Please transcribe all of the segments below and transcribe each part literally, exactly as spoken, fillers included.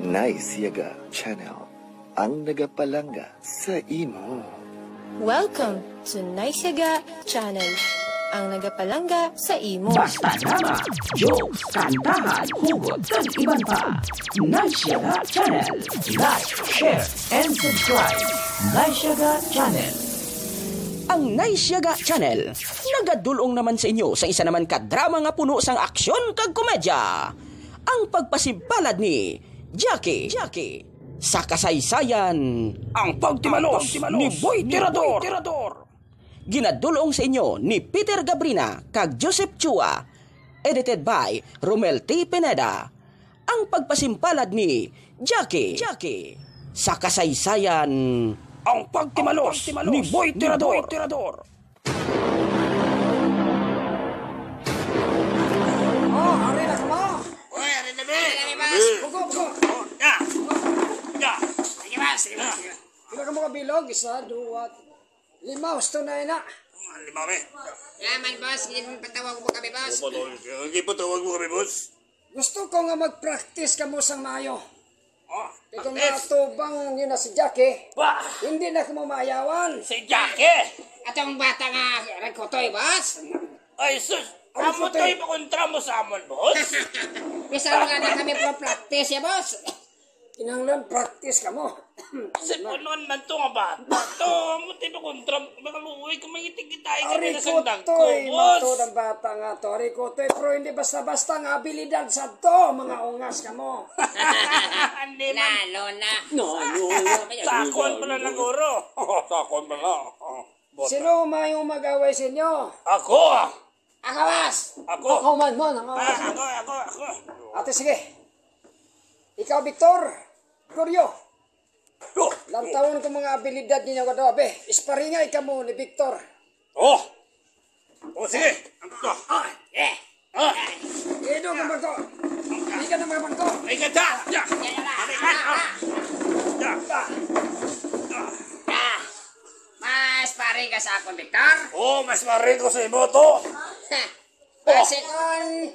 Nice Yaga Channel, ang nagapalangga sa imo. Welcome to Nice Yaga Channel, ang nagapalangga sa imo. Basta drama, jokes, kantahan, hugot, kag iban pa. Nice Yaga Channel. Like, share, and subscribe. Nice Yaga Channel. Ang Nice Yaga Channel nagadul-ong naman sa inyo sa isa naman ka drama nga puno sang aksyon kag komedya. Ang pagpasimpalad ni Jackie. Jackie. Sa kasaysayan, ang pagtimalos ni Boy Tirador. Ginadul-ong sa inyo ni Peter Gabrina kag Joseph Chua. Edited by Romel T. Pineda. Ang pagpasimpalad ni Jackie. Jackie. Sa kasaysayan, ang pagtimalos ni Boy Tirador. Oh, hari na ka ba? Oy, hari na, be. Hari na, be, boss. Bugo, bugo. Oh, ya. Ya. Sige, boss. Sige, boss. Sige. Pila ka mga bilog? Isa, duwa, lima. Gusto na ina. Ah, lima, be. Ya, man, boss. Sige, patawag mo kami, boss. Opo, tol. Sige, patawag mo kami, boss. Gusto ko nga mag-practice kamo sang maayo. Oh, kay kung practice. Matubang niyo na si Jackie, bah! Hindi na kamo maayawan. Si Jackie? Atong bata nga ragkutoy, boss. Ay, sus. Ano amo to, to'y pakontra mo sa amon, boss? Bisan nga na kami pro-practice, ya, boss. Kinahanglan practice kamo. Si Punon man to nga bata. To, amo to'y pakontra mo. Makaluoy ka, mangitig kita, ay, ari kami na ko sandang to'y ko, boss. Matod ang bata nga to. Ari ko to'y, pero hindi basta-basta nga abilidad sa to, mga ungas kamo. Hindi man. Lalo na. No, no, no. Sakon pala na, guro. Sakon pala. Bota. Sino may mag-away sa inyo? Ako! Ako, boss! Ako! Ako man, man, ako, ah, boss. Ako, ako, ako. Ate, sige. Ikaw, Victor, Glorio. Oh. Lantawon ko mga abilidad ninyo kadto, be. Isparingay kamo ni Victor. Oh. Oh, sige. Ah, eh. Ah. Ido ka bangko. Hindi ka na makabangko. Ay, ganda. Ya. Ya. Ya. Ya. Ah. Mas pare ka sa akon, Victor? Oh, mas pare ko sa imo to. Basi kon,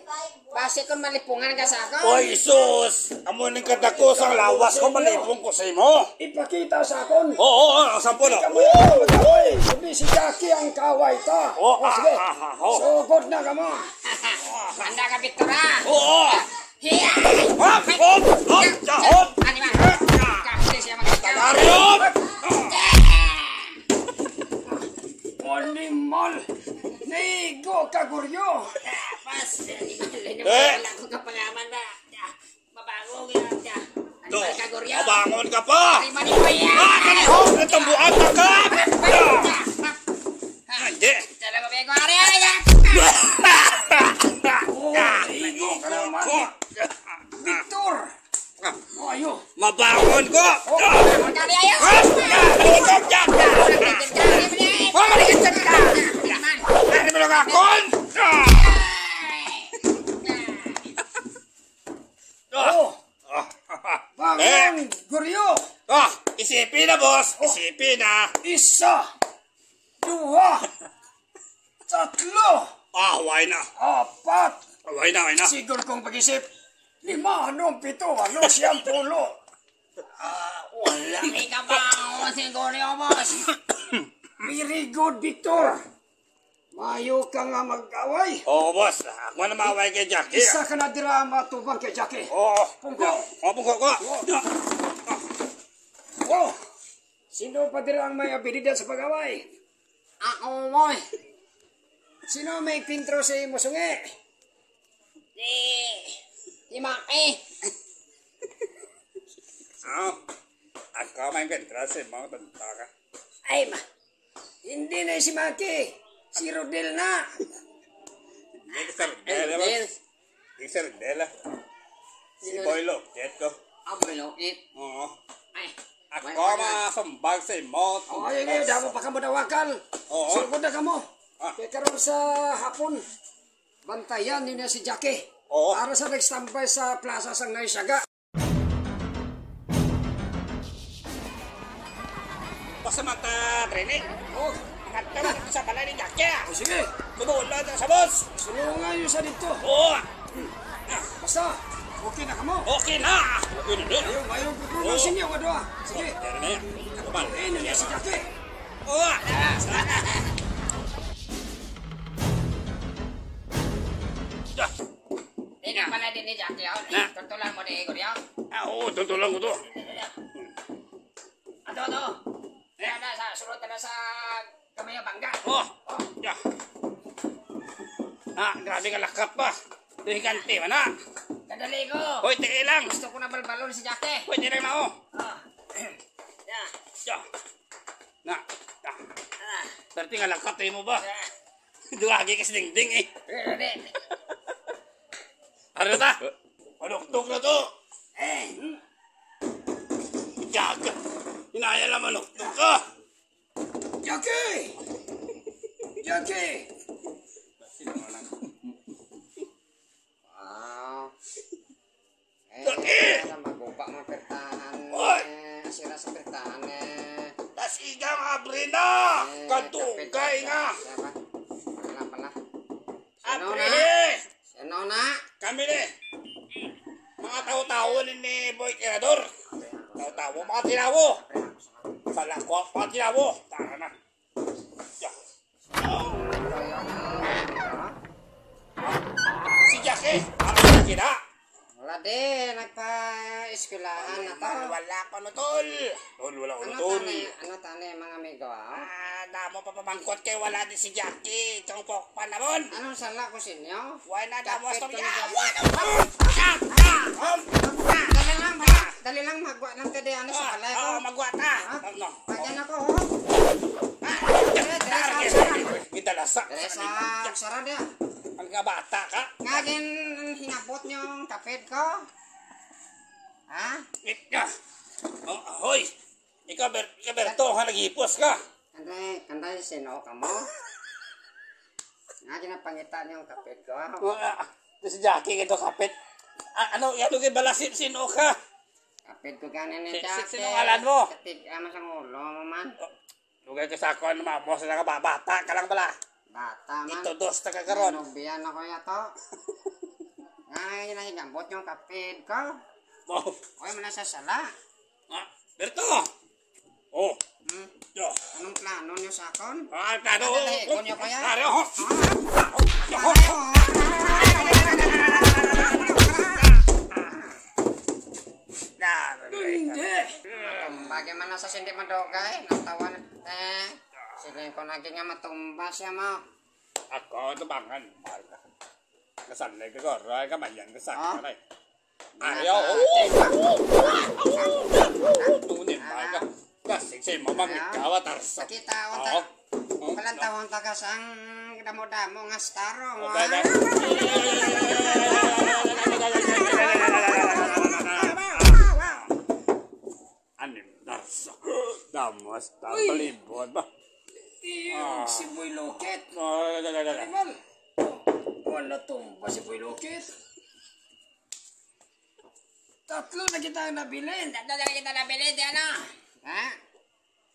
basi kon malipungan ka sa akon. Oy, sus! Amo ning kadako sang lawas ko, malipong ko sa imo. Ipakita sa akon. Oo, oo, ang sampo na. Ikaw mo yan, magkaway. Kundi si Jackie ang kaway ta. Oh, o, sige. Ah, ah, ah, oh. Sugod na kamo. Handa ka, Victor, ha? Oo. Hiya! Hop, hop, hop, ja, hop. Ano ba? Kasi siya mag- Tagario! Animal! Naigo ka, Goryo! Mas, animal, animal, eh. Wala ko kapangaman ba? Mabango, ya, ya. To, animal ka, Goryo. Mabangon ka pa! Animal ko, ya. Ah, kanihog! Natambuan ka ka! Ah, hindi. Talaga, may gwari, ay, ya. Oh, naigo ka naman. Victor! Oh, ayo. Mabangon ko! Oh, kami ayo. Ah! Malikit ka! Oh, malikit ka! Ano mo lang akon? Ah! Oh. Ah! Bangon, eh. Goryo! Ah! Isipin na, boss! Oh. Isipin na! Isa! Duha! Tatlo! Ah, why na? Apat! Why na, why na? Siguro kong pag-isip, lima, ano, pito, ano, siyam, pulo. Ah, wala may kabaho siguro yung boss. Very good, Victor. Mayo ka nga mag-away. Oo, boss. Ako na maaway kay Jackie. Isa ka na dira matubang kay Jackie. Oo. Pungko. Oo, pungko ko. Oo. Oh. Sino pa dira ang may abilidad sa pag-away? Ako, boy. Sino may pintro sa imo sungi? Si, si Maki. Oh, ako may pintro sa imo, tonto ka. Ay, ma. Hindi na si Maki. Si Rodel na. Hindi, si Rodel, boss. Hindi si Rodel, ah. Si Boy Loket ko. Ah, Boy Loket? Oo. Ay. Ako ang masumbag sa imo. Oh, yun, yun. Damo pa kamo dawakan. Oo. Sugod na kamo. Ah. Kaya karon sa hapon, bantayan niyo na si Jackie. Oo. Para sa nag-standby sa plaza sang Naisyaga. Basta mata training. Oh. Ang hagdan sa balay ni Jackie, ah. Oh, sige. Tumulo na sa boss. Sulungan niyo sa dito. Oo. Basta, Okay na kamo? Okay na! Okay na, di. Ayaw, ayaw ko Oh. Sa inyo, kadwa. Sige. Pero na yan. Ako ba? Eh, nang si Jackie. Oh, ah. Ikaw pala din ni Jackie, oh. Na. Tutulan mo ni Igor, oh. Ah, oo, tutulan ko to. Ato, ato. Yan na, sa, sulod na sa gamay nga bangga. Oh. Oh. Ya. Ah, grabe ka lakap pa. Ito higante man na. Kadali ko. Hoy, tiil lang. Gusto ko na balbalon si Jackie. Hoy, tiil lang na, oh. Oh. Ya. Ya. Na. Ya. Ah. Perti nga lakap, tayo mo ba? Ah. Duwagi ka sa dingding, eh. Pero di. Ano ta? Panuktok na to. Eh. Gaga. Hinaya lang manuktok ka. Jackie! Jackie! Wow. Eh, Jackie! Ano, magupa man pertahan, Oy! Eh, asira sa pertahan, eh. Tasigang abri na! Eh, Kadugay kapit-kapit nga! Siya ba? Wala pala. Sino Abri! na? Sino na? Kami ni. Mga tawo-tawo ni, ni Boy Tirador. Tawo-tawo, mga tinawo. Salakwa, mga tinawo. Tara na. Ya. Si Jackie, ano na kita? Wala din, nagpa-eskwelahan na to. Wala pa no, tol. Tol, wala ko, Ano tol. tani, ano tani, mga amigo, ah? Ah, damo pa pamangkot kay wala di si Jackie. Itong pokpan namon. Anong sala ko sa inyo? Why na damo Kapit sa ko niya? Dali lang, dali lang, magwa lang ka di, ano, sa Ah, balay ko. Ah, magwa ta. Ah, Ano? Pagyan ako, oh. Ah, Dire, dire sa Dar-, usaran. Gidalasa. Dire sa usaran, dia. Ang kabata ka. Nga gin hingabot niyo ang kapit ko? Ha? It-, ah. Oh, hoy. Ikaw, Ber-, ikaw, Berto, ha, naghipos ka. Kanday, kanday, sino ka mo? Nga ginapangita niyo ang kapit ko, ha? Oh, ah, si Jackie, ito kapit. Ah, ano, ano kay bala, sin-, sino ka? Kapit ko gani ni Si-, si-, Jackie. Sino ngalan mo? Kapit, ah, masang ulo mo man. Oh, lugay ka sa ako, ano, mamo, sa nga ba-, bata ka lang bala. Bata man. Ito, dos na ka karon. Nanubian ako yato. Ay, nahigambot yung kapit ko. Oh. Oy, man sa sala. Ah, Berto! Oh. Hmm? Yo. Anong plano niyo sa akon? Ah, ang plano, Ano oh, tayo, oh, kunyo ko yan? Pare, oh. Ah? Yo. Pare, oh. Hindi. Bagay man na sa sindi madugay, natawa na. Eh, sige ko lagi nga matumba siya mo. Ako, tubangan, mahal ka. Kasanay ka, goro, ay, kamayan ka sa Ah? akin, ay. Ayaw. Nata-, Tunin, Ah. baga. Kasing si Mamang Ah. ikaw, atarsa. Kita, Oh. wata. Oh. Palantawon ta ka sang damo-damo nga star, oh, Okay, ha? okay. Anim, tarsa. Damo, star, Uy. Palibot ba? Iyo, Ah. si Boy Lokit. Oh, da, da, da, da. Animal. Wala tumba si Boy Lokit. Tatlo na kita nabilin. Tatlo na kita nabilin, di ano? Ha?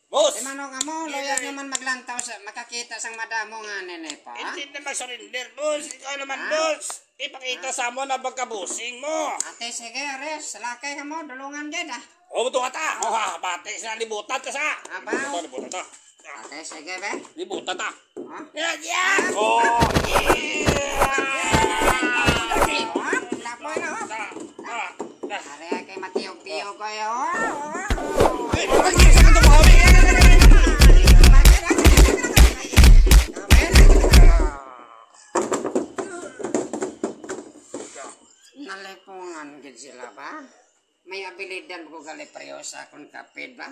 Boss! Di man, oh, kamo, Yes, luyag sir. naman maglantaw sa, makakita sang madamo nga nini pa. Hindi na mag-surrender, boss. Ikaw naman, Ha? boss. Ipakita Ha? sa mo na pagkabusing mo. Ate, sige, Ares. Salakay ka mo. Dulungan gid, ah. Oh, buto ka ta. Oh, ha, bati sa libutan ka sa. Aba. Libutan, libutan ta. Okay, sige, be. Libutan ta. Ha? Yeah, yeah. Oh, yeah. Lapoy na, oh. Ah, ah, ah. Pare, kay matiyog-tiyog kayo. Ay, bakit ka ito, Mami? Nalipungan gid sila ba? May abilidad ko gali, pareho sa akon kapit ba?